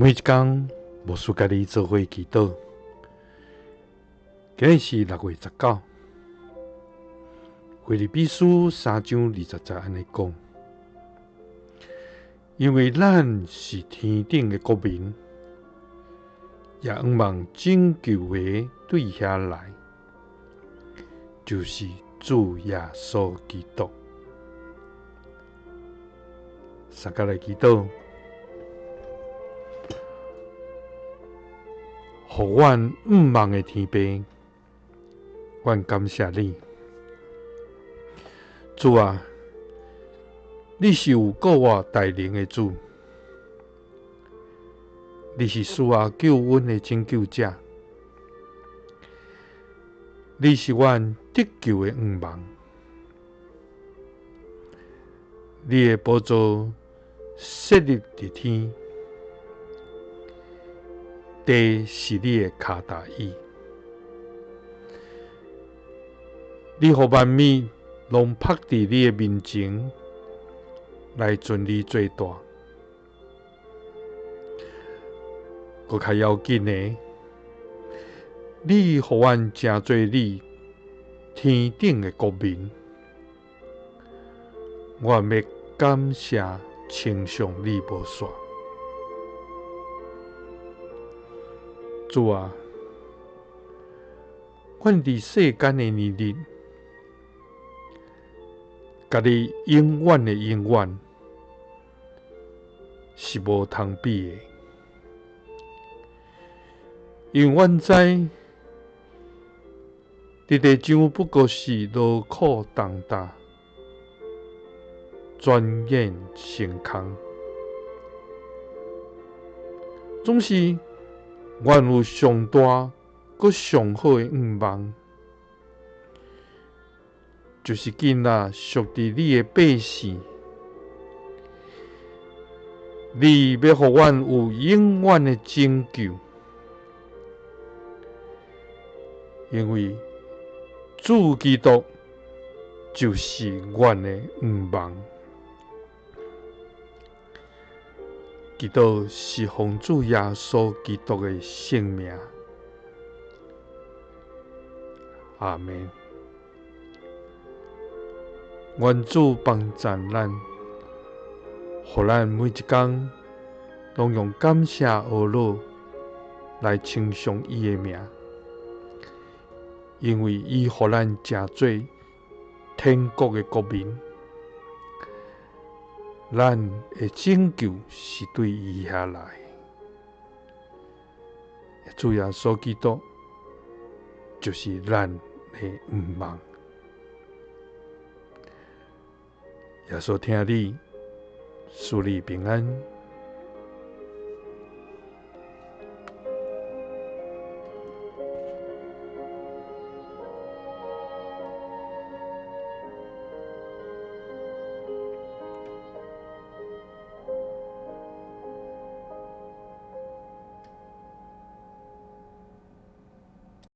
每一工，牧師佮你做伙祈禱。今日是6月19，腓立比書3章20節按呢講：因為咱是天頂的國民，也向望拯救的對遐來，就是主耶穌基督。三佮來祈禱。予阮向望的天父，阮感謝你，主啊，你是有顧我大能的主，你是賜我救恩的拯救者，你是阮得救的向望，你的寶座設立佇天。地是你的跤踏椅，你予萬物攏曝佇你的面前，來尊你做大。閣較要緊的，你予阮成做你天頂的國民，我欲感謝稱頌你無煞。主啊，阮佇世間的年日，佮你永遠的永遠是無通比的，因為阮知，佇地上不過是勞苦重擔，轉眼成空，總是，阮有上大閣上好的向望，就是建立屬佇你的百姓，你欲予阮有永遠的拯救，因為主基督就是阮的向望。祈禱是奉主耶穌基督的聖名，阿們。願主幫助咱，予咱每一工攏用感謝呵咾來稱頌伊的名，因為伊予咱成做天國的國民。咱的拯救是對伊遐來，主耶穌基督就是咱的向望。耶穌疼你，賜你平安。